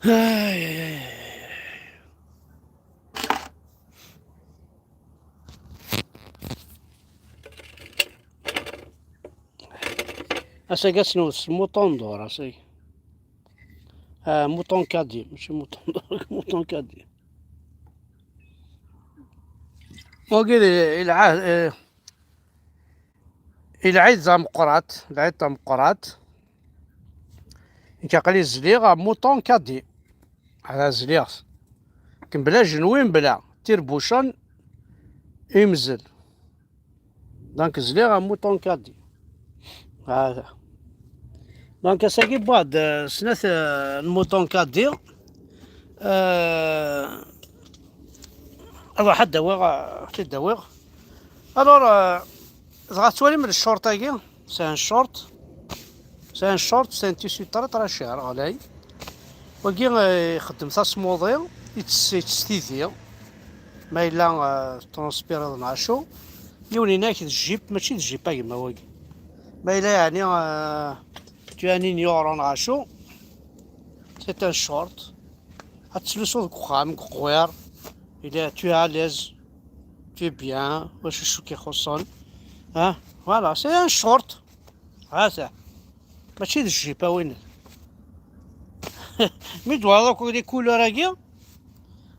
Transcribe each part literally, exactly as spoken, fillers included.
Ay, ay, ay. Asagi ad s-newwet s muṭun dur, asagi. Ah, muṭun kadi, mačči muṭun dur, muṭun kadi. Wagi d, i lɛahd, eh, i lɛid tameqqrat, lɛid tameqqrat. Nekk aql-i zliɣ muṭun kadi. Ala zliɣ-t. Kem bla jenwi, bla tirbucin, imzel. Donc zliɣ am muṭun kadi. Hada. Donc ass-agi wwiɣ-d, euh, snat, euh, n muṭun kadi. Euh, ad ruḥ ad d-awiɣ, euh, ad t-id-awiɣ. Alors, euh, dɣa tettwalim le short-agi, c'est un short. C'est un short, c'est un tissu très, très cher, ɣlay. Wagi, euh, ixeddem tasmuḍi, yettess, yettess tidi. Ma yella, euh, transpiriḍ neɣ acu. Yiwen yenna-ak d jip, mačči d jip a gma wagi. Ma yella yeɛni, euh, tu as un ignorant neɣ acu. C'est un short. Ad tettlusuḍ deg uxxam, deg uqwiṛ. Il est, tu es à l'aise. Tu es bien. Ulac acu k-ixuṣṣen. Hein? Voilà, c'est un short. Hata. Mačči d jip, a win. Mi d-twalaḍ akk les couleurs-agi,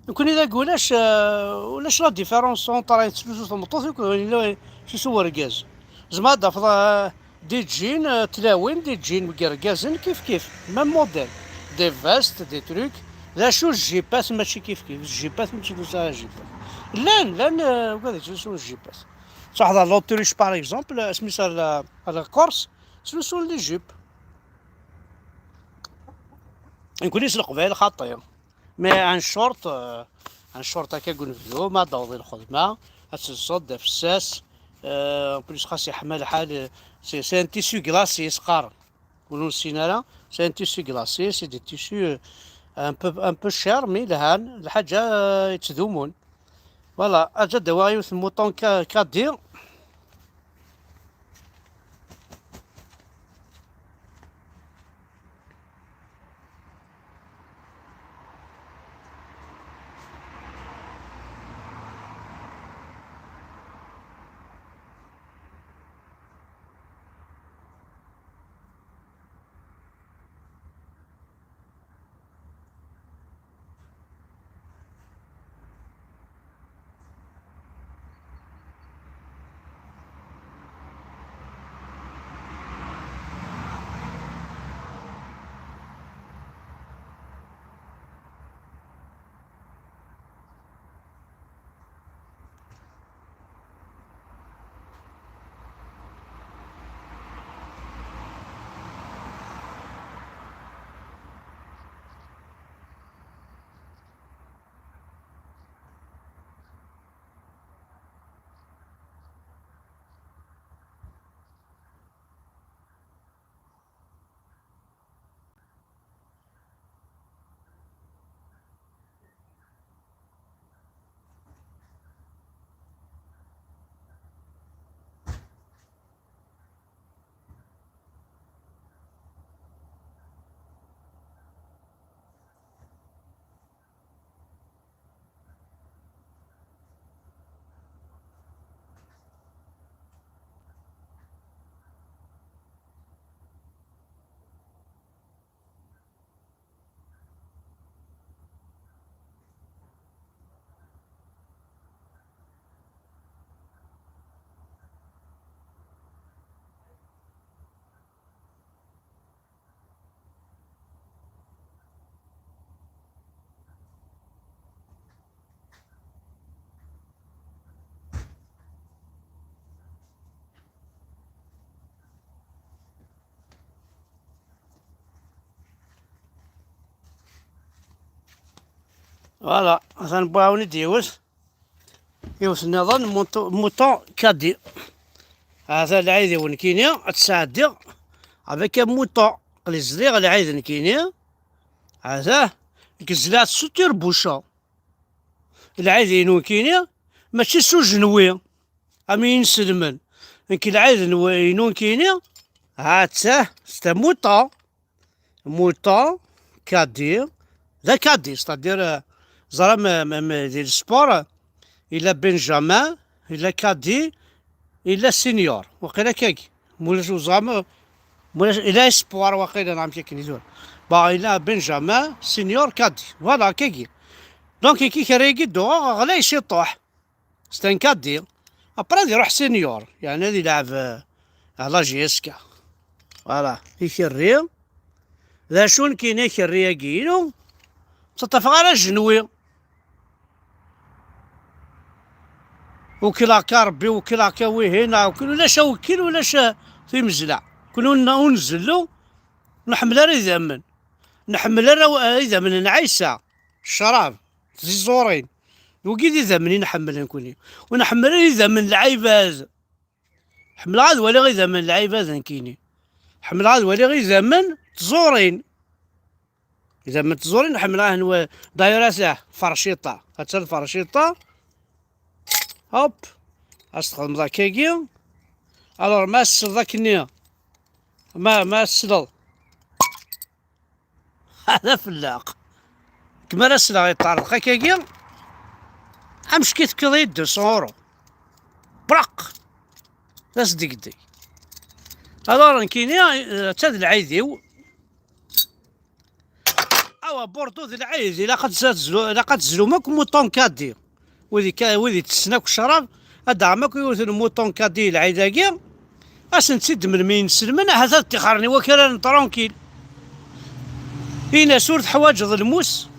nekkni dagi ulac, euh, ulac la différence entre ayen tettlusu tmeṭṭut akked wayen la tettlusu urgaz. Tzemreḍ ad d-tafeḍ, euh, des jeans, euh, tlawin, des jeans deg yergazen, kif kif, même modèle. Des vestes, des trucs. D acu, jjipat mačči kif kif, jjipat mačči d jjipat. Llan, llan, euh, wigad yettlusun jjipat. Tṛuḥeḍ ɣer l'autruche, par exemple, asmi s ar la, ar la Corse, ttlusun les jupes. Nekkni s Leqbayel xaṭi. Mais un short, euh, un short akka deg unebdu, ma d-taweḍ i lxedma, ad telseḍ d afessas, euh, en plus xas yeḥma lḥal, c'est, c'est un tissu glacé, i s-qqaren. Ur nessin ara, c'est un tissu glacé, c'est des tissus, euh, un peu, un peu cher, mais lhan, lḥaǧa, euh, yettdumun. Voilà, ad d-awiɣ yiwet n muṭun ka-, kadi. Voilà, atan wwiɣ-awen-id yiwet. Yiwet nniḍen, muṭu-, muṭun kadi. Hata lɛid-iw nekkini, ad t-sɛeddiɣ avec un mouton. Aql-i zliɣ lɛid nekkini. Hata, nekk zliɣ-t s tirbucin. Lɛid-inu nekkini, mačči s ujenwi, am yinselmen. Nekk lɛid-inu nekkini, hata, c'est un mouton. Mouton, kadi, D akadi, c'est-à-dire, euh, ẓra m- m- m- di le sport, yella Benjamin, yella kadi, yella senior. Waqila kagi. Mulac uẓam, mulac, yella espoir waqila, neɣ amek akken i tura. Bon, yella Benjamin, senior, kadi. Voilà, kagi. Donc, ikikerri-agi d-uɣeɣ ɣlay ciṭuḥ. C'est un caddie. Après, ad iruḥ senior. Yeɛni ad ilɛeb, euh, à la J S K. Voilà. Ikerri. D acu nekkini ikerri-agi-inu? Ur ttaṭṭafeɣ ara ajenwi. Wkileɣ-k a Rebbi, wkileɣ-k a wihin, wkil, ulac awkil, ulac, eh, timezla. Kun ur n-, ur nzellu, ur nḥemmel ara idammen. Nḥemmel ara w-, idammen n Ɛisa, ccrab, tiẓurin. D wigi d idammen i nḥemmel nekkni. Ur nḥemmel ara idammen n lɛibad. Ḥemmleɣ ad waliɣ idammen n lɛibad nekkini. Ḥemmleɣ ad waliɣ idammen n tẓurin. Idammen n tẓurin ḥemmleɣ ad wa-, d'ailleurs, ata ferciṭa. Ata lferciṭa. Hop. Ad s-txedmeḍ akkagi. Alors, ma as-tesleḍ akkenni. Ma, ma as-tesleḍ. D afellaq. Kem ara sleɣ yeṭṭerḍeq akkagi, amcek i tefkiḍ-iyi deux cents euros. Braq! D asdegdeg. Alors, nekkini, eh, atta d lɛid-iw. Awa, Bordeaux d lɛid, ilaq ad tezlu-, ilaq ad tezlum akk muṭṭun kadi. Wid ikka-, wid itessen akk ccrab, ad d-aɣem akk yiwet n muṭṭun kadi lɛid-agi, ad sen-tt-id-melmi inselmen, ahat ad ṭixren i wakal-nni tranquille. Ini-as ur teḥwaǧeḍ lmus,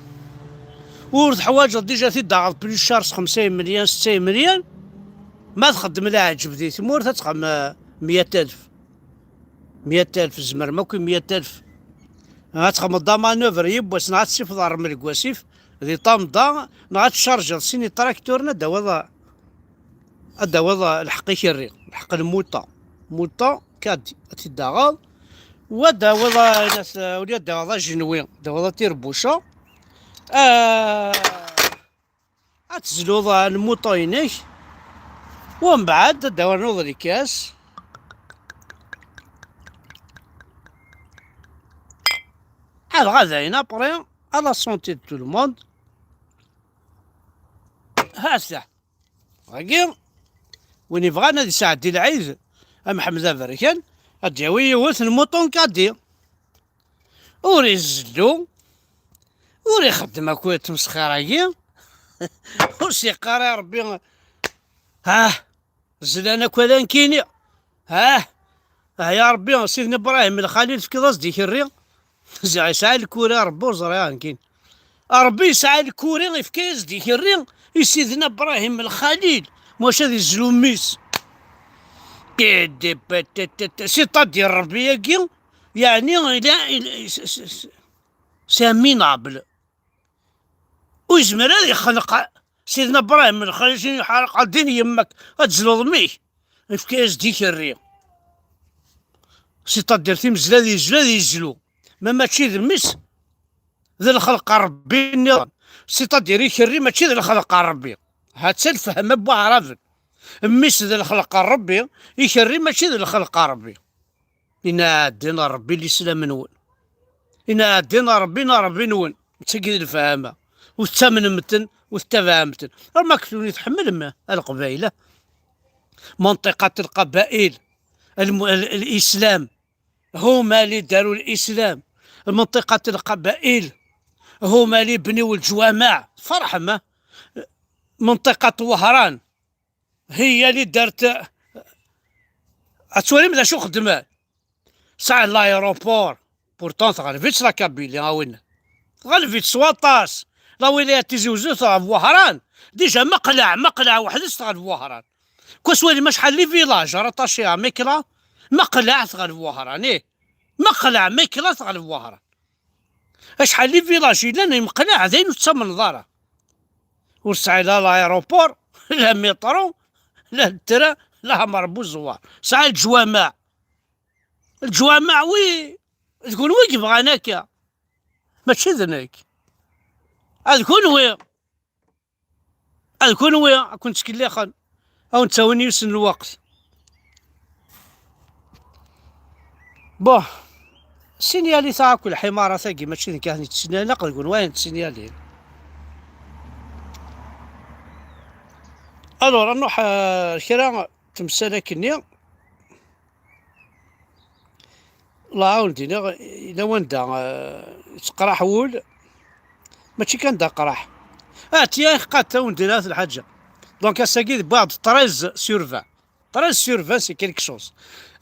ur teḥwaǧeḍ déjà ad t-id-taɣeḍ plus cher s xemsa imelyan, setta imelyan, ma txeddem leɛǧeb di tmurt ad txem, eh, meyya alef. Meyya alef, tzemrem akk i meyya alef. Ad txedmeḍ d amanœuvre yiwwas, neɣ ad tessifḍerrem deg wasif, di ṭamḍa, neɣ ad tcarjiḍ sin itrakturen, ad d-tawiḍ, ad d-tawiḍ lḥeqq ikerri, lḥeqq n lmuṭa. Muṭa, kadi, ad t-id-taɣeḍ, u ad d-tawiḍ, eh, ula ad d-tawiḍ ajenwi, ad d-tawiḍ atirbuca. Ah, ad tezluḍ, ah, lmuṭa-inek, u mbeɛd ad d-tawiḍ lkas. Ad ɣa dayen, après, à la santé de tout le monde. Ha-t-a. Dagi, win yebɣan ad yesɛeddi lɛid, a Mḥemmed Aberkan, ad d-yawi yiwet n muṭun kadi. Ur izellu, ur ixeddem akk tmesxir-agi, ur s-yeqqar i Ṛebbi, ah, zlan akk ala nekkini, ah, ah, ya Ṛebbi, Sidna Ibrahim Lxalil tefkiḍ-as-d ikerri, ziɣ yesɛa lkura Ṛebbi ur ẓriɣ nekkini. Ṛebbi yesɛa lkuri, yefka-yas-d ikerri i Sidna Ibrahim Lxalil, maca ad izlu mmi-s. C'est-à-dire Ṛebbi-agi, yeɛni, il a, il, c'est, c'est, c'est un minable. Ur yezmir ad ixneq Sidna Ibrahim Lxalil, ḥerq din yemma-k, ad tezluḍ mmi-k. Yefka-yas-d ikerri. C'est-à-dire timezla ad yezlu, ad yezlu. Ma mačči d mmi-s, d lxelq n Ṛebbi nniḍen. C'est-à-dire ikerri mačči d lxelq n Ṛebbi. Ha-tt-a lfehma n waɛraben. Mmi-s d lxelq n Ṛebbi, ikerri mačči d lxelq n Ṛebbi. Inna ɛeddi n Ṛebbi lislam-nwen. Inna ɛeddi n Ṛebbi n Ṛebbi-nwen. D tagi d lefhama. Ur tettamnem-ten, ur tettabaɛem-ten. Ar ma kunwi tḥemmlem a Leqbayel, منطقة القبائل، الم-، ال-، الإسلام، هما اللي داروا الإسلام. منطقة القبائل، هما اللي بنوا الجوامع. فرحمة. منطقة وهران، هي اللي دارت، ad twalim d acu xedmen. Sɛan l'aéroport. Pourtant tɣelb-itt la Kabylie, a winna. Tɣelb-itt s waṭas. La wilaya Tizi Uzzu tɣelb Wehran. Déjà Meqleɛ, Meqleɛ weḥd-s tɣelb Wehran. Quoi, s walim acḥal les villages rattachés à Mekla. Meqleɛ tɣelb Wehran, ih. Meqleɛ, Mekla tɣelb Wehran. Acḥal les villages yellan i Meqleɛ, d ayen ur tettamneḍ ara. Ur tesɛi la l'aéroport, la métro, la le train, la Ɛmer Buzewwar. Tesɛa leǧwameɛ. Leǧwameɛ wi, d kunwi i yebɣan akka. Mačči d nekk. A d kunwi. A d kunwi, a ken-ttkellixen. A wen-ttawin yiwet n lweqt. Bon. Sinyali ta akk lḥimarat-agi, mačči d nekk ad tent-yettsinyalin, aql deg wayen ttsinyalan. Alors, ad nruḥ, euh, kra temsal akkenni. Lɛawen d-iniɣ, yella wanda, euh, yettqraḥ wul, mačči kan d aqraḥ. Ah, tiens, xqat, ad wen-d-iniɣ lḥaǧa. Donc, ass-agi, wwiɣ-d treize sur vingt. Treize sur vingt, c'est quelque chose.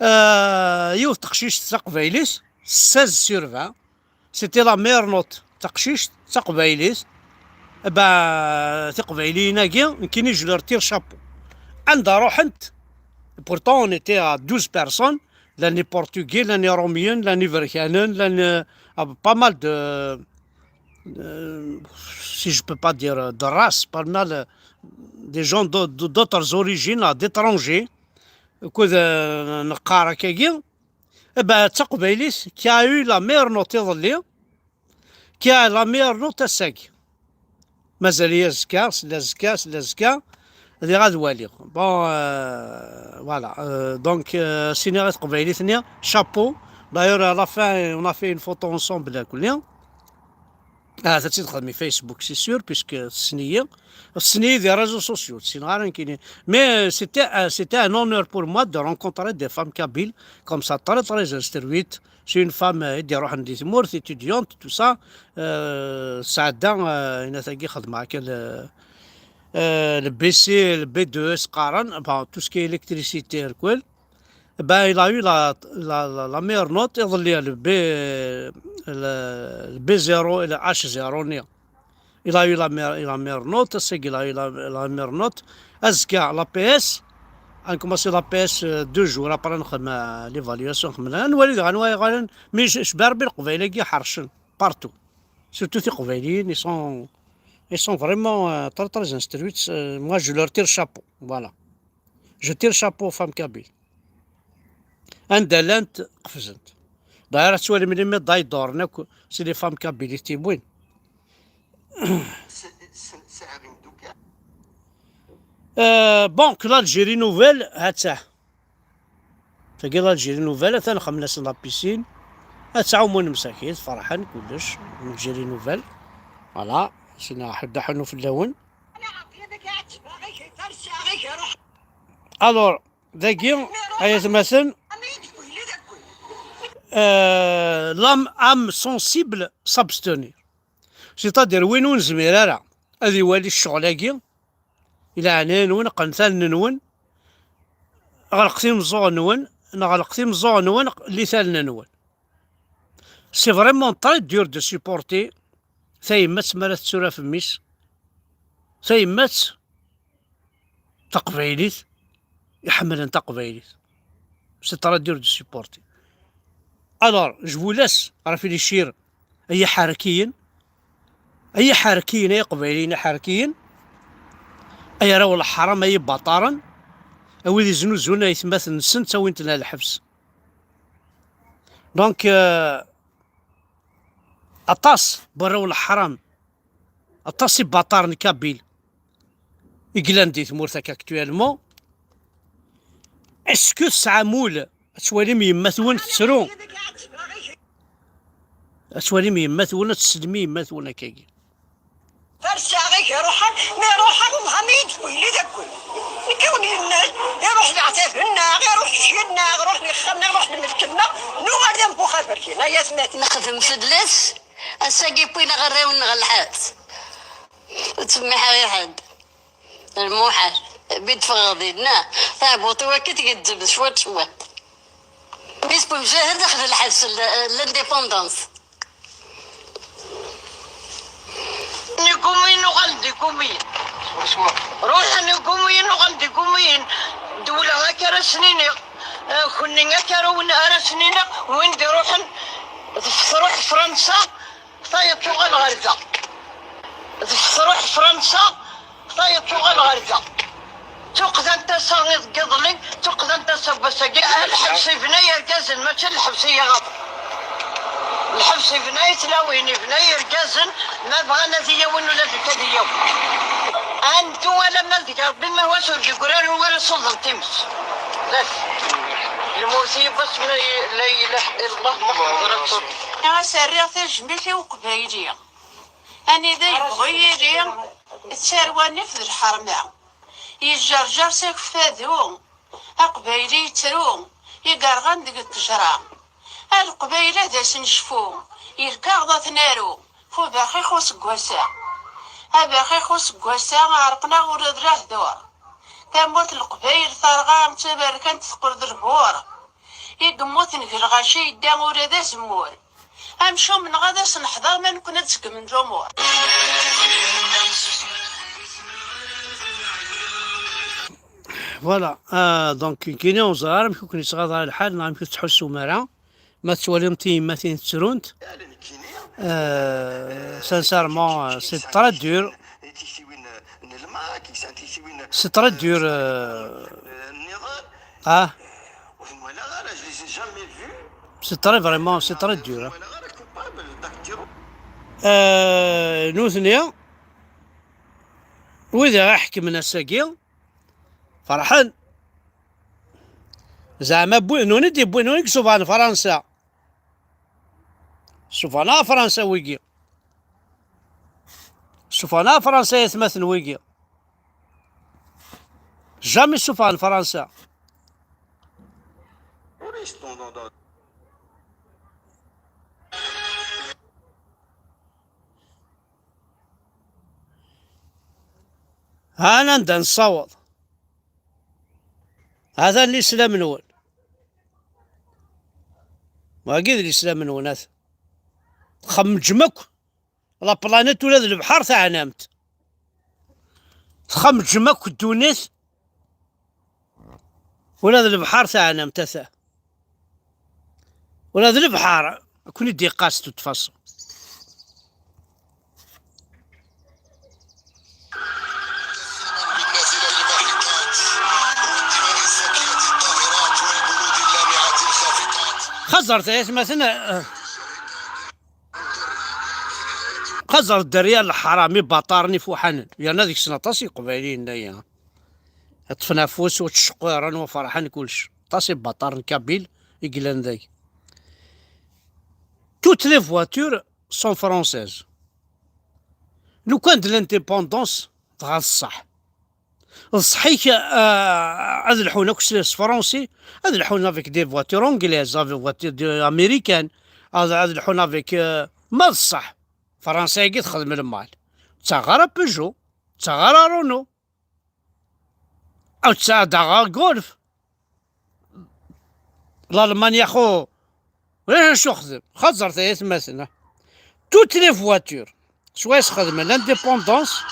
Euh, yiwet teqcict taqbaylit, seize sur vingt. C'était la meilleure note. Taqcict taqbaylit. Eh ben, tiqbayliyin-agi, nekkini, je leur tire chapeau. Anda ruḥent, pourtant, on était à douze personnes, llan Portugais, llan Iṛumyen, llan Iberkanen, llan, euh, pas mal de, euh, si je peux pas dire, euh, de races, pas mal, euh, des gens de, de, d'autres origines, euh, d'étrangers, akked, euh, neqqar akkagi. Eh ben, d taqbaylit qui a eu la meilleure note iḍelli, qui a la meilleure note ass-agi. Mazal-iyi azekka, sella azekka, sella azekka, diɣ ad waliɣ. Bon, euh, voilà. Euh, donc, euh, siniɣ i teqbaylit-nni, chapeau. D'ailleurs, à la fin, on a fait une photo ensemble, akk-nni. Ah, ad tt-id-xedmi Facebook, c'est sûr, puisque tessen-iyi. Tessen-iyi des réseaux sociaux, ur ssineɣ ara nekkini. Mais, euh, c'était, euh, c'était un honneur pour moi de rencontrer des femmes kabyles comme ça, très, très instruites. C'est une femme, euh, i d-iruḥen di tmurt, étudiante, tout ça. Euh, tesɛedda, euh, ayen-agi xedmeɣ akka le, euh, le B C, le B deux S qqaren, enfin, tout ce qui est électricité, irkel. Ben, il a eu la, la, la, la meilleure note, iḍelli, le B, le, le B zéro et le H zéro, il a eu la meilleure, la meilleure note, c'est qu'il a eu la, la meilleure note. Azekka, l'A P S, on commence l'A P S, euh, deux jours, après, on a l'évaluation, on a, on a, on a, mais je, je, partout. Surtout les Qbayliyin, ils sont, ils sont vraiment, euh, très, très instruits. Euh, moi, je leur tire chapeau. Voilà. Je tire chapeau aux femmes kabyles. Anda llant, qefzent. D'ailleurs, ad twalim les médailles d'or, c'est les femmes kabyles i t-yewwin. Euh, bon, que l'Algérie nouvelle, ha-tt-a. Tagi l'Algérie nouvelle, atan xemmen-asen la piscine. Ad ttɛumun msakit, ferḥen, kullec. L'Algérie nouvelle. Voilà. Sina ḥedd aḥunnu fell-awen. Alors, dagi, ay atmaten, euh, l'âme, âme sensible s'abstenir. C'est-à-dire, win ur nezmir ara ad iwali ccɣel-agi, i leɛnaya-nwen, qqnet allen-nwen, ɣelqet imeẓẓuɣen-nwen, neɣ ɣelqet imeẓẓuɣen-nwen, llit allen-nwen. C'est vraiment très dur de supporter tayemmat mi ara tettur ɣef mmi-s. Tayemmat taqbaylit, iḥemmlen taqbaylit. C'est très dur de supporter. Alors, je vous laisse réfléchir, ay iḥerkiyen, ay iḥerkiyen, ay iqbayliyen iḥerkiyen, ay arraw n leḥram, ay ibaṭaren, a wid iznuzun aytmaten-nsen, ttawin-ten ar lḥebs. Donc, euh, aṭas n warraw n leḥram, aṭas ibaṭaren kabyles i yellan di tmurt akka actuellement. Est-ce que tesɛam ul ad twalim yemma-twen tettru? Ad twalim yemma-twen, ad teslem i yemma-twen akkagi? Farsaɣ-ak ruḥeɣ, mi ruḥeɣ, Ṛebbi i d-yewwin d akk. Nekk i wen-yennan, iruḥ leɛtab-nneɣ, iruḥ ccil-nneɣ, iruḥ lexxam-nneɣ, iruḥ lmelk-nneɣ, nuɣal d ambuxaber kan, ay atmaten. Nexdem fell-as, ass-agi wwin-aɣ arraw-nneɣ ɣer lḥebs. Ur ttsemmiḥeɣ i ḥedd. Lmuḥal. Bid teffɣeḍ dinna. Taɛbuṭ-iw akka tgezzem cwiṭ cwiṭ. Isem Mjahed daxel lḥebs, l-, l'indépendance. Nigumiyen uɣal d igumiyen. Ruḥen igumiyen uɣal d igumiyen. Dewleɣ akka ara sen-iniɣ. Eh, kenni akka ara wen-, ara sen-iniɣ. Win d-iruḥen, tef-, truḥ Fransa, tayeḍ tuɣal ɣer da. Tef-, truḥ Fransa, tayeḍ tuɣal ɣer da. Tuqda n tasa iḍ n yiḍelli, tuqda n tasa n wass-agi. Lḥebs ibna irgazen, mačči lḥebs i yiɣaḍen. Lḥebs ibna i tlawin, ibna i irgazen, ma bɣan ad iyi-awin ula d nekk ad iyi-awin. Antu alamma deg Ṛebbi, ma wass ur d-yeggri ara, ur wara suḍen times. Bas. Lmut yiwwas ma la ilaha illallah Muḥemmed Rasul. As rriɣ tajmilt i Uqbayli. Anida yebɣu yili, d tarwa nnif d lḥerma. Yejjerjer s akeffadu, Aqbayli yettru, igerɣan deg ttejra. A Leqbayel ad asen-cfu, irkaɣ ad t-naru, f ubaxix useggas-a. Abaxix useggas-a ɛerqen-aɣ ula d lehdur. Tamurt n Leqbayel terɣa d taberkant teqqel d lehdur. I yemmuten deg lɣaci yedda ula d azemmur. Amcum-nneɣ ad as-neḥḍer ma nekkni ad seggmen lumuṛ. Voilà, euh, donc nekkini ur ẓriɣ ara amek i ken-yettɣaḍ ara lḥal neɣ amek ur tettḥussum ara ma tettwalimt tiyemmatin ttrunt. Euh, sincèrement, euh, c'est très dur. C'est très dur. Euh, ah. C'est très, vraiment, c'est très dur, hein. Euh, nutni, wid i ɣ-iḥekmen ass-agi, ferḥen. Zeɛma wwin, nutni d-yewwin, nutni i yessufɣen Fransa. Ssufɣen-aɣ Fransa wigi. Ssufɣen-aɣ Fransa ay atmaten wigi. Jamais ssufɣen Fransa. Ɣan anda nessaweḍ. Atan lislam-nwen. Wagi d lislam-nwen, atan. Txemǧem akk la planète, ula d lebḥer teɛnamt. Txemǧem akk ddunit, ula d lebḥer teɛnamt, ata. Ula d lebḥer ad ken-id-iqas de toute façon. Xaẓret ay atmaten, eh, xaẓret dderya n leḥram, ibaṭaren ifuḥanen, yerna deg-sen aṭas iqbayliyen, aya. Ṭṭfen afus ur ttceqqiren u ferḥen kullec. Aṭas ibaṭaren kabyle i yellan dagi. Toutes les voitures sont françaises. Lukan d l'indépendance, dɣa d ṣṣeḥ. D ṣṣeḥ-ik, euh, ad lḥun akk s, s Fransi, ad lḥun avec des voitures anglaises, avec voitures de, américaines, ad, ad lḥun avec, euh, ma d ṣṣeḥ. Fransa-agi texdem lmal. Ur ttaɣ ara Peugeot, ur ttaɣ ara Renault. Aw ttaɣ daɣ Golf. L'Allemagne, axu, ulac acu xdem. Xaẓret ay atmaten, ah. Toutes les voitures, soit yesxedmen l'indépendance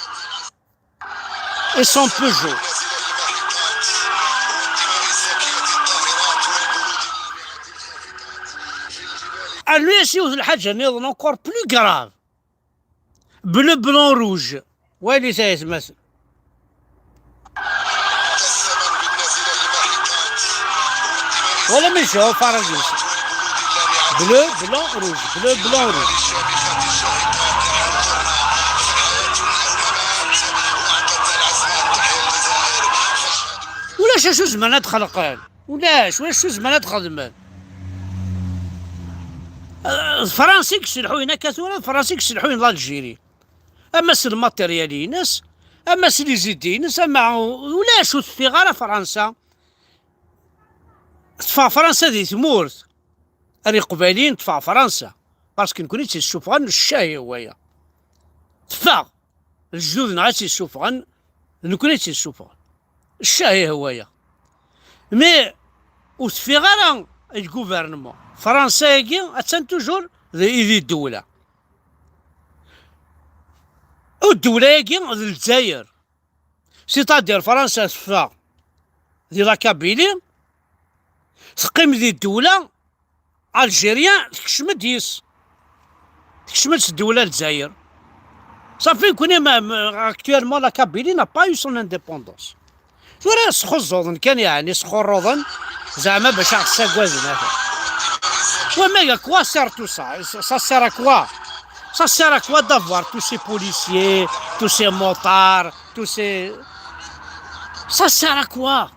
et sont Peugeot. Rnu-yas yiwet lḥaǧa nniḍen encore plus grave. Bleu, blanc, rouge. Walit ay atmaten. Wala ma yecɛu Faransis. Bleu, blanc, rouge. Bleu, blanc, rouge. Ulac acu zemren ad xelqen. Ulac, ulac acu zemren ad xedmen. Eh, d Fransa i yesselḥuyen akka tura, d Fransa i yesselḥuyen l'Algérie. Ama s lmatéryal-ines, ama s les idées-ines, ama ulac, ur teffiɣ ara Fransa. Teffeɣ Fransa di tmurt. Ar Iqbayliyen teffeɣ Fransa. Parce que nekkni i tt-yessufɣen, ccah i waya. Teffeɣ. Lejdud-nneɣ i tt-yessufɣen, d nekkni i tt-yessufɣen. Ccah i waya. Mais ur teffiɣ ara i lgouvernement. Fransa-agi attan toujours di, di ddewla. U ddewla-agi d Lezzayer. C'est-à-dire Fransa teffeɣ di la Kabylie, teqqim di ddewla algérien, tekcem-d yis. Tekcem-d s ddewla Lezzayer. Safi, nekkni ma, ma, actuellement la Kabylie n'a pas eu son indépendance. Tura sxuẓẓuḍen kan, yeɛni sxurruḍen, zeɛma bac aɣ-ssagaden, ata. Ouais, mais à quoi sert tout ça? Ça, ça sert à quoi? Ça sert à quoi d'avoir tous ces policiers, tous ces motards, tous ces, ça sert à quoi?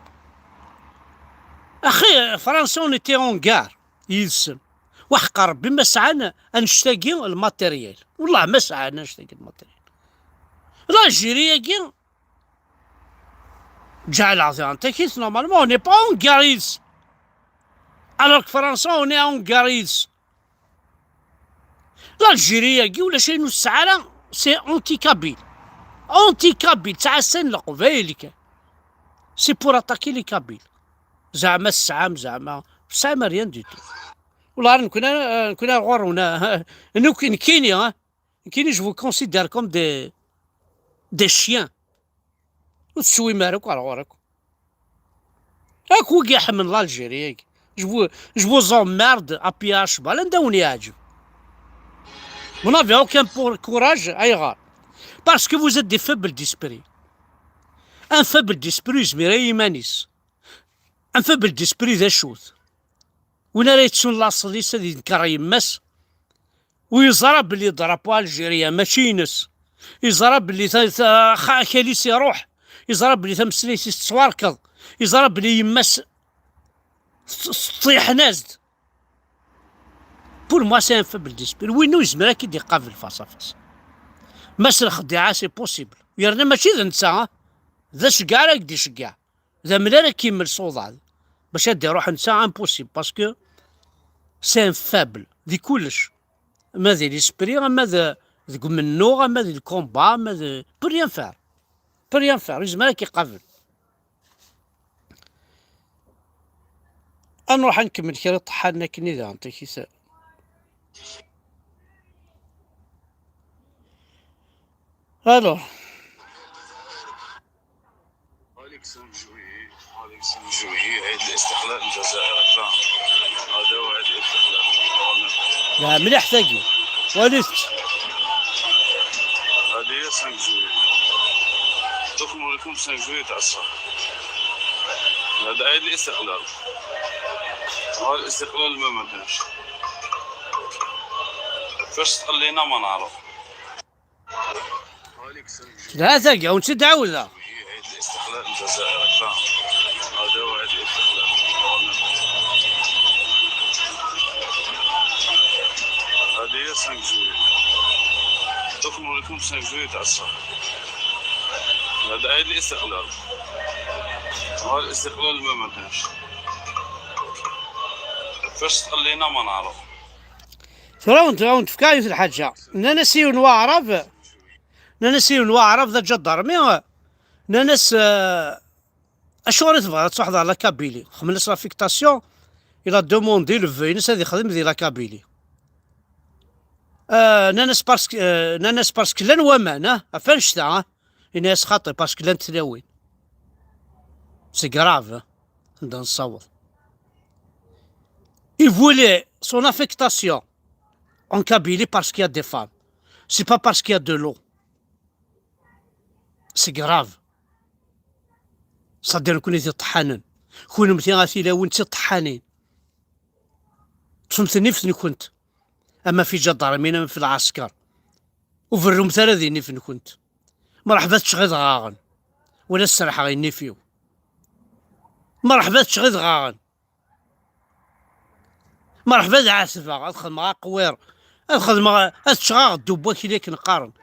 Axi, Fransa, on était en guerre yid-sen. Waḥeq Rebbi ma sɛan annect-agi lmatéryel. Wellah ma sɛan annect-agi lmatéryel. L'Algérie-agi, ǧeɛleɣ diɣen takit, normalement, on n'est pas en guerre yid-s. Alors que Fransa, on est en guerre yid-s. L'Algérie-agi ulac ayen ur tesɛi ara, c'est anti-kabyle. Anti-kabyle, ttɛassan Leqbayel kan. C'est pour attaquer les Kabyles. Zeɛma tesɛam, zeɛma ur tesɛam rien du tout. Wallah, nekkni, nekkni ar ɣur-wen, ah, nekk-, nekkini, ah, nekkini, je vous considère comme des, des chiens. Ur teswim ara akk ar ɣur-, akk. Akk wigi iḥemmlen l'Algérie-agi. Je vous, je vous emmerde à P H bal, anda wen-yeɛǧeb. Vous n'avez aucun pour-, courage, ayɣer? Parce que vous êtes des faibles d'esprit. Un faible d'esprit, yezmir i yiman-is. Un faible d'esprit d acu-t? Win ara yettun laṣel-is ad yenker yemma-s, u yeẓra belli drapeau Algérie mačči ines. Yeẓra belli ta-, ta-, xa-, akal-is iruḥ. Yeẓra belli tameslayt-is tettwarkeḍ. Yeẓra belli yemma-s t-, teṭṭiḥen-as-d. Pour moi, c'est un faible d'esprit. Win ur yezmir ad k-id-iqabel face à face. Mass Lxeddiɛa, c'est possible. Yerna mačči d netta, ah. D aceggeɛ ara k-d-iceggeɛ. D amel ara k-immel s uḍad. Bac ad d-iruḥ netta, impossible, parce que c'est un faible di kullec. Ama di l'esprit, ama d-, deg umennuɣ, ama di le combat, ama d-, peut rien faire. Peut rien faire, yezmer ad k-iqabel. Ad nruḥ ad nkemmel kra iṭeḥḥanen akken i daɣen takit. Alors. هذيك خمسة جويي، هذيك خمسة جويي، عيد الاستقلال الجزائر، فاهم؟ هذا هو عيد الاستقلال. لا، مليح تاقي. وليت. هذه هي خمسة جويي. دوك نوريكم خمسة جويي تاع الصح. هذا عيد الاستقلال. هو الاستقلال ما مدناش. فاش تقلينا ما نعرف. ثلاثة قاون تدعوذة. عيد الاستقلال الجزائر، فاهم؟ هذا هو عيد الاستقلال. هذه هي خمسة جويي. دوك نوريكم خمسة جويي تاع الصح. هذا عيد الاستقلال. هو الاستقلال ما مدناش. فاش تقلينا ما نعرف. ثورة ونت-، ونتفكر في الحاجة. نانا سيون وعرب. Nnan-as i yiwen waɛrab d aǧadarmi, nnan-as, eh, acuɣer i tebɣiḍ ad truḥeḍ ɣer la Kabylie? Xedmen-as l'affectation, il a demandé le vœu-ines ad ixdem di la Kabylie. Eh, nnan-as parce que, eh, nnan-as parce que llan waman, ah, ɣef annect-a, ah. Yenna-as xaṭi, parce que llant tlawin. C'est grave, ah, anda nessaweḍ. Il voulait son affectation en Kabylie parce qu'il y a des femmes. C'est pas parce qu'il y a de l'eau. C'est grave. C'est-à-dire, nekkni d iṭeḥḥanen. Kunemti a tilawin d tiṭeḥḥanin. Ṭṭfemt nnif-nkent. Ama fi ǧadarmin, ama fi lɛesker. Ur berrumt ara di nnif-nkent. Mṛeḥba ad ččeɣ idɣaɣen. Wala ad serḥeɣ i nnif-iw. Mṛeḥba ad ččeɣ idɣaɣen. Mṛeḥba ad ɛetbeɣ, ad xedmeɣ aqwiṛ, ad xedmeɣ, ad ččeɣ aɣeddu n wakil akken qqaren.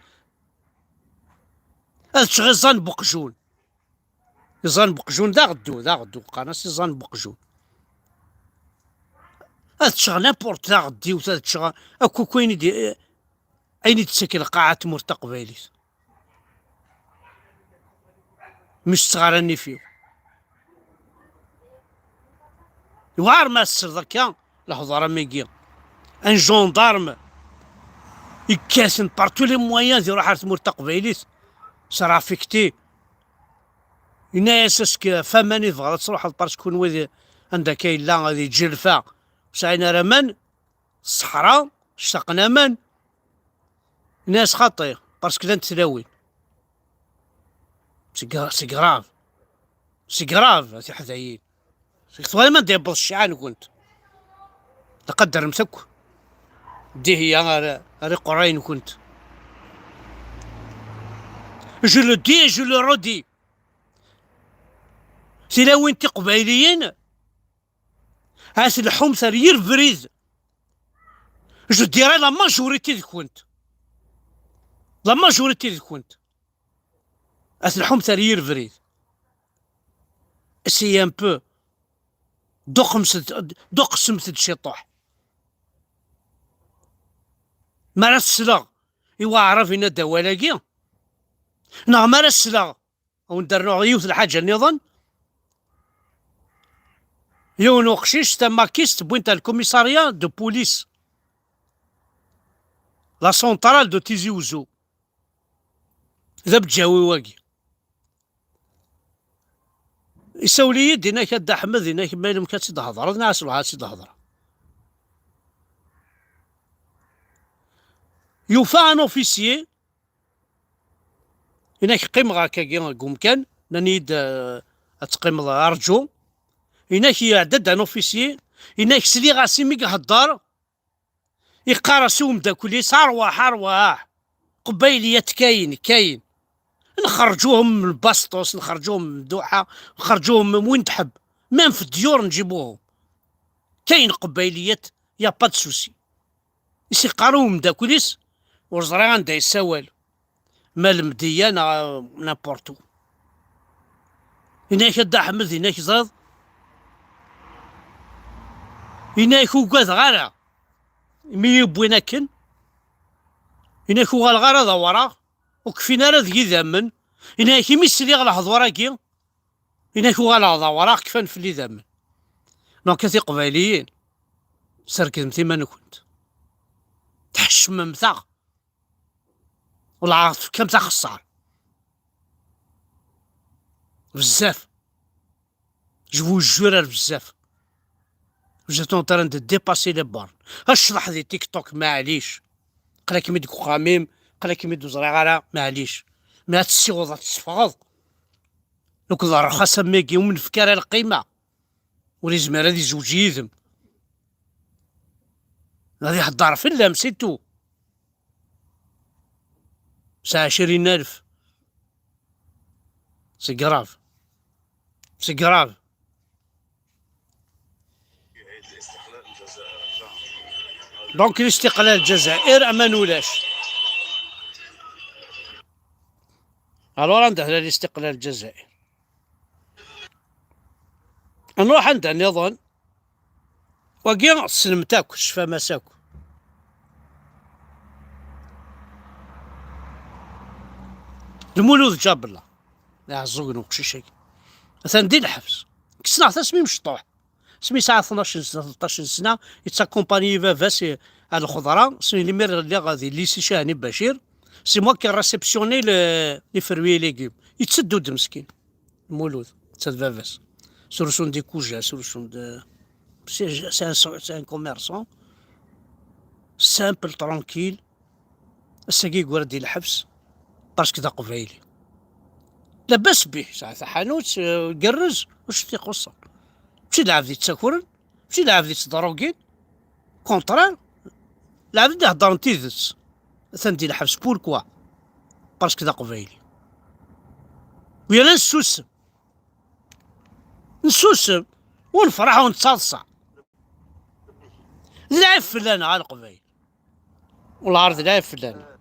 Ad ččeɣ iẓẓan n uqjun. Iẓẓan n uqjun d aɣeddu, d aɣeddu, qqaren-as iẓẓan n uqjun. Ad ččeɣ n'importe taɣeddiwt, ad ččeɣ akk, akk ayen i d-, ayen i d-tettak lqaɛa n tmurt taqbaylit. Mi setteɣ ara nnif-iw. Yewɛer ma tesleḍ akka lehḍur am wigi. Un gendarme yekkaten par tous les moyens ad iruḥ ar tmurt taqbaylit, sera affecté. Yenna-yas, est-ce que f aman i tebɣiḍ ad truḥeḍ, parce que kunwi di, anda akka yella ad yeǧǧ lfa, ur sɛin ara aman. Ṣṣeḥra, ctaqen aman. Nnan-as xaṭi, parce que llant tlawin. C'est gra-, c'est grave. C'est grave, a tiḥdayin. C'est que twalam anda yewweḍ cciɛa-nkent. Tqadremt akk dihiya ar, ar iqerray-nkent. Je le dis et je le redis. Tilawin tiqbayliyin, Ad telḥumt ar yir brid. Je dirais la majorité de kunt. La majorité de kunt. Ad telḥumt ar yir brid. C'est un peu. Duqsemt-d, duqsemt-d ciṭuḥ. Ma ara tesleɣ i waɛrab yenna-d awal-agi, neɣ ma ara sleɣ, ad wen-d-rnuɣ yiwet lḥaǧa nniḍen. Yiwen uqcic, tamakist, wwin-t ar le commissariat de police, la centrale de Tizi Ouzou. D abǧawi wagi. Isawel-iyi-d, inak a Dda Ḥmed, inak ma yella ad tt-id-hedreḍ, neɣ aselɣa ad tt-id-hedreɣ. Yufa un officier, inak qqimeɣ akkagi deg umkan, nnan-iyi-d, eh, ad teqqimeḍ arǧu. Inak iɛedda-d un officier, inak sliɣ-as imi ihedder, iqqar-as i umeddakel-is: "Arwaḥ, arwaḥ, qbayliyat kayen, kayen. Nxerǧuhom lbasṭus, nxerǧuhom mduḥa, nxerǧuhom win tḥebb. Même fi ddiyur nǧibuhom. Kayen qbayliyat, y a pas de souci." I s-iqqar i umeddakel-is, ur ẓriɣ anda yessawal. Ma Lemdeyya neɣ n'importe où. Inak a Dda Ḥmed, inak ẓriḍ. Inak ugadeɣ ara. Imi yi-wwin akken. Inak uɣaleɣ ara d awraɣ. Ur kfin ara deg idammen. Inak imi sliɣ lehdur-agi. Inak uɣaleɣ d awraɣ, kfan fell-i idammen. Donc a tiqbayliyin, serkdemt iman-nkent. Tḥeccmemt-aɣ. Wellah tefkamt axeṣṣar. Bezzaf. Je vous jure ar bezzaf. Vous êtes en train de dépasser les bornes. Ad ccḍeḥ di TikTok, maɛlic. Aql-akem-id deg uxxam-im, aql-akem-id ur ẓriɣ ara, maɛlic. Mi ad tessiweḍ, ad tesseffɣeḍ. Nekk d rrxas am wagi, ur m-nefka ara lqima. Ur yezmir ad izewǧ yid-m. Ad ihedder fell-am, c'est tout. Sɛa ɛecrin alef. C'est grave. C'est grave. Donc, listiqlal Lezzayer, aman ulac. Alors, anda tella listiqlal Lezzayer? Nruḥ anda nniḍen. Wagi tessnem-t akk, tecfam-as akk. Lmulud Ǧabella, d aɛeẓẓug n uqcic-agi. Atan di lḥebs. Kksen-aɣ-t asmi mecṭuḥ. Asmi yesɛa tnac n sna, tleṭṭac n sna, yettakumpani baba-s i, ar lxeḍra. Smi limir lliɣ di lycée Cahni Bacir, c'est moi qui réceptionnais le, les fruits et légumes. Yetteddu-d meskin. Mulud, netta d baba-s. Srusun-d ikuja, srusun-d, c'est, c'est un, c'est un commerçant. Simple, tranquille. Ass-agi yeggra-d i lḥebs, parce que d aqbayli. Labas bih, sɛa taḥanut, eh, igerrez, ur t-ixuṣṣen. Mačči d lɛebd yettakren, mačči d lɛebd yettḍerrugin. Contraire, lɛebd i d-iheddren tidet. Atan di lḥebs, pourquoi? Parce que d aqbayli. Wi ara nessusem? Nessusem, ur nefṛeḥ, ur nettaḍsa. D lɛib fell-aneɣ a Leqbayel. Wellah ar d lɛib fell-aneɣ.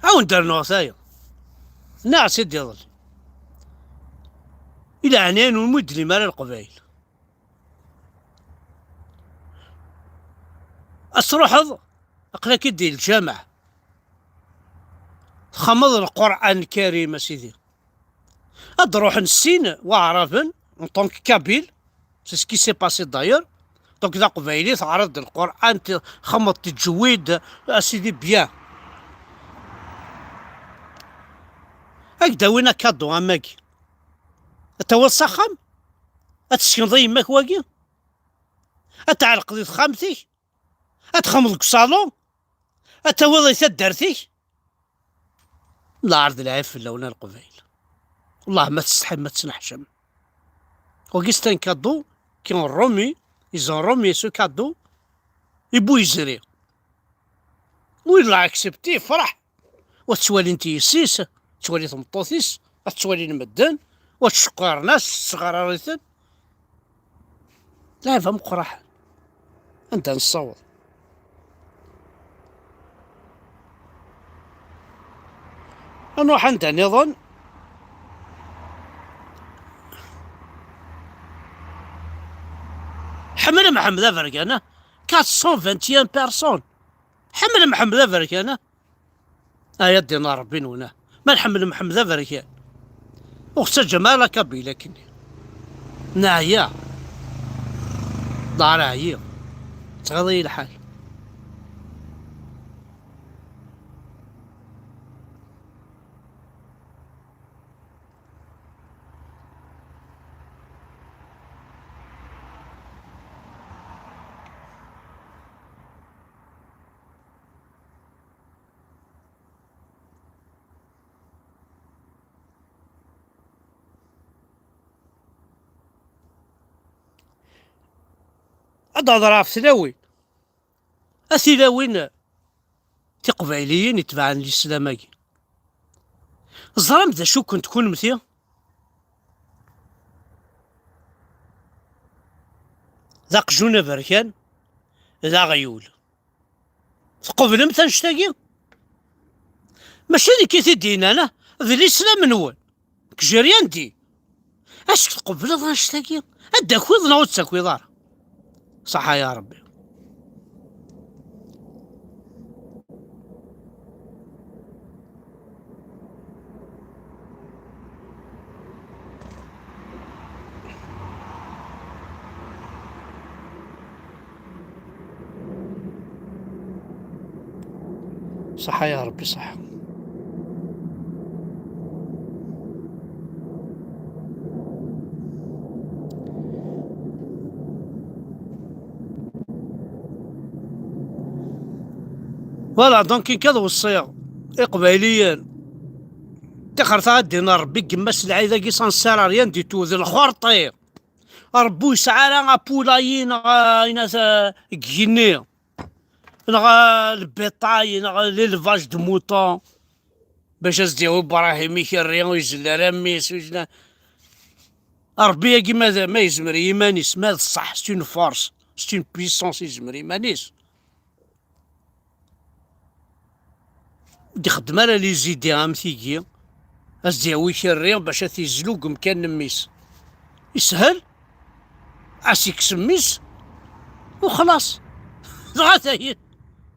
Ad wen-d-rnuɣ tayeḍ. Nniɣ-tt-id iḍelli. I leɛnaya-nwen, ur d-tlim ara Leqbayel. Ad truḥeḍ, aql-ak-id di lǧameɛ. Txedmeḍ Lqur'an Lkarim, a sidi. Ad d-ruḥen sin waɛraben, en tant que kabyle, c'est ce qui s'est passé d'ailleurs. Donc d aqbayli, teɣriḍ-d Lqur'an, txedmeḍ teǧwid, a sidi, bien. Ad k-d-awin akadu am wagi. Ad tawiḍ s axxam? Ad tessekneḍ i yemma-k wagi? Ad tɛelqeḍ i texxamt-ik? Ad txedmeḍ deg uṣalu? Ad tawiḍ i taddart-ik? Lɛar d lɛib fell-awen a Leqbayel. Wellah ma tsetḥim, ma tettneḥcam. Wagi c'est un cadeau qu'un Romi, ils ont remis ce cadeau, i bu yezri. Wi la accepté, yefreḥ. Wa tettwalin-t yessi-s, tettwali tmeṭṭut-is, ad tettwalin medden, wa ttceqqaren-as, tesseɣrar-iten. Lɛib ameqqraḥ. Anda nessaweḍ? Ad nruḥ anda nniḍen. Ḥemmel Mḥemmed Aberkan, ah. Quatre cent vingt et un personnes. Ḥemmel Mḥemmed Aberkan, ah. Aya d-yenna Ṛebbi-nwen, ah. Ma nḥemmel Mḥemmed Aberkan, ur ɣ-ttaǧǧam ara la Kabyle akkenni. Neɛya. Ḍar ɛyiɣ. Tɣiḍ-iyi lḥal. Ad d-hedreɣ ɣef tlawin. A tilawin tiqbayliyin itebɛen lislam-agi. Teẓram d acu-kent kunemti? D aqjun aberkan, d aɣyul. Tqeblemt annect-agi? Mačči d nekk i t-id-yennan, ah, d lislam-nwen. J'ai rien dit. Est-ce que tqebleḍ annect-agi? Ad d-takiḍ neɣ ur d-takiḍ ara? Ṣaḥa ya Ṛebbi. Ṣaḥa ya Ṛebbi, ṣaḥa. Voilà, donc nekk ad weṣṣiɣ Iqbayliyen. Tixret ad d-yenna Ṛebbi, yemma-s lɛid-agi, ça ne sert à rien du tout, d lxerṭi. Ṛebbi ur yesɛi ara apulayi neɣ, ah, ayen at-, ah, deg igenni, neɣ, ah, lbiṭay, neɣ l'élevage de mouton, bac as-d-yawi Brahim ikerri, ur izell ara mmi-s, ur izell-, Ṛebbi-agi ma d, ma yezmer i yiman-is, ma d ṣṣeḥ, c'est une force, c'est une puissance, yezmer i yiman-is. Ur d-ixeddem ara les idées am tigi, as-d-yawi ikerri bac ad t-izlu deg umkan n mmi-s. Yeshel, ad s-ikkes mmi-s, u xlaṣ. Dɣa tayi,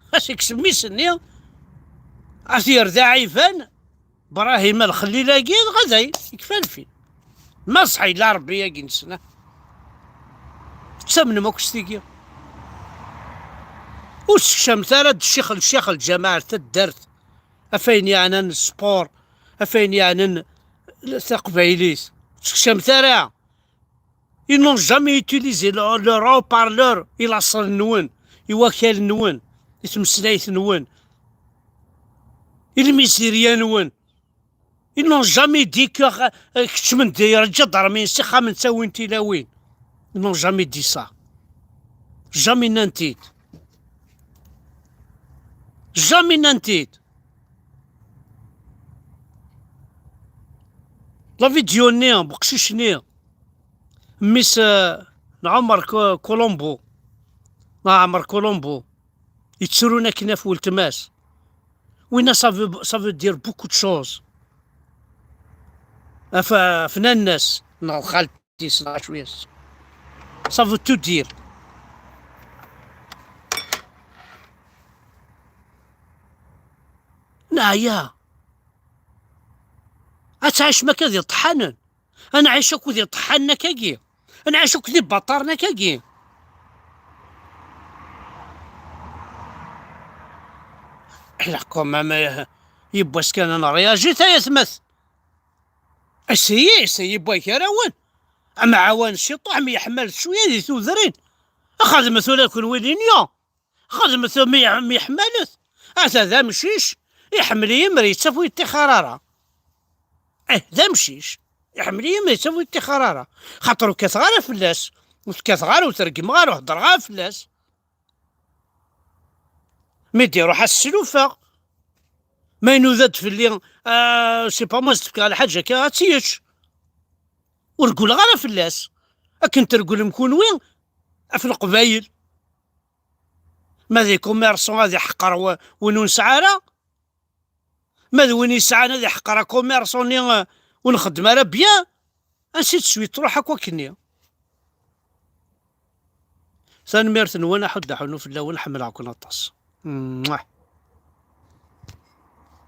ad s-ikkes mmi-s-nni, ad t-yerr d aɛiban, Brahim Lxellil-agi, dɣa dayen, yekfa lfil. Ma ṣṣeḥ yella Ṛebbi-agi-nsen, ah. Tettamnem akk s tigi? Ur ssekcamet ara d ccix, ccix lǧamaɛ ar taddart, ɣef ayen yeɛnan sport, ɣef ayen yeɛnan taqbaylit. Ur ssekcamet ara. Ils n'ont jamais utilisé leur, leur haut-parleur i laṣel-nwen, i wakal-nwen, i tmeslayt-nwen, i lmizirya-nwen. Ils n'ont jamais dit que, euh, keččmen-d, yerǧa-d ṛṛmi s ixxamen, ttawin tilawin. Ils n'ont jamais dit ça. Jamais nnan-t-id. Jamais nnan-t-id. La vidéo-nni n uqcic-nni, mmi-s, euh, n Ɛumer Ko-, Colombo, n Ɛmer Colombo, yettrun akken ɣef weltma-s. Winna, ça veut, ça veut dire beaucoup de choses. Ɣef, ɣef nanna-s neɣ xalti-s neɣ acu-yas. Ça veut tout dire. Neɛya. Ad tɛicem akka d iṭeḥḥanen. Ad nɛic akked iṭeḥḥanen akkagi. Ad nɛic akked ibaṭaren akkagi. Ilaq quand même, eh, yiwwas kan ad nréagi, tayatmat. Essayez, essayez, wway gar-awen. Amɛawan ciṭuḥ, myeḥmalet cwiya di tudrin. Xedmet ula d kenwi l'union. Xedmet mi, mi ḥmalet. Ata d amcic, iḥemmel-iyi, mer yettaf ur yettixar ara. Eh, d amcic, iḥemmel-iyi, mer yettaf ur yettixar ara. Xaṭer ur kkateɣ ara fell-as. Ur t-kkateɣ ara, ur t-reggmeɣ ara, ur heddreɣ ara fell-as. Mi d-iruḥ, ad s-slufaɣ. Ma inuda-d fell-i, ah, c'est pas moi, ad s-d-fkeɣ lḥaǧa akka, ad tt-yečč. Ur reggleɣ ara fell-as. Akken treglem kunwi ɣef Leqbayel. Ma d commerçant ad iḥqer wa-, win ur nesɛi ara, ma d win yesɛan ad iḥqer commerçant-nni, eh, ur nxeddem ara bien, ainsi de suite, truḥ akk akkenni. Tanemmirt-nwen, aḥuddu aḥunnu fell-awen, ḥemmleɣ-ken aṭas. Mwah.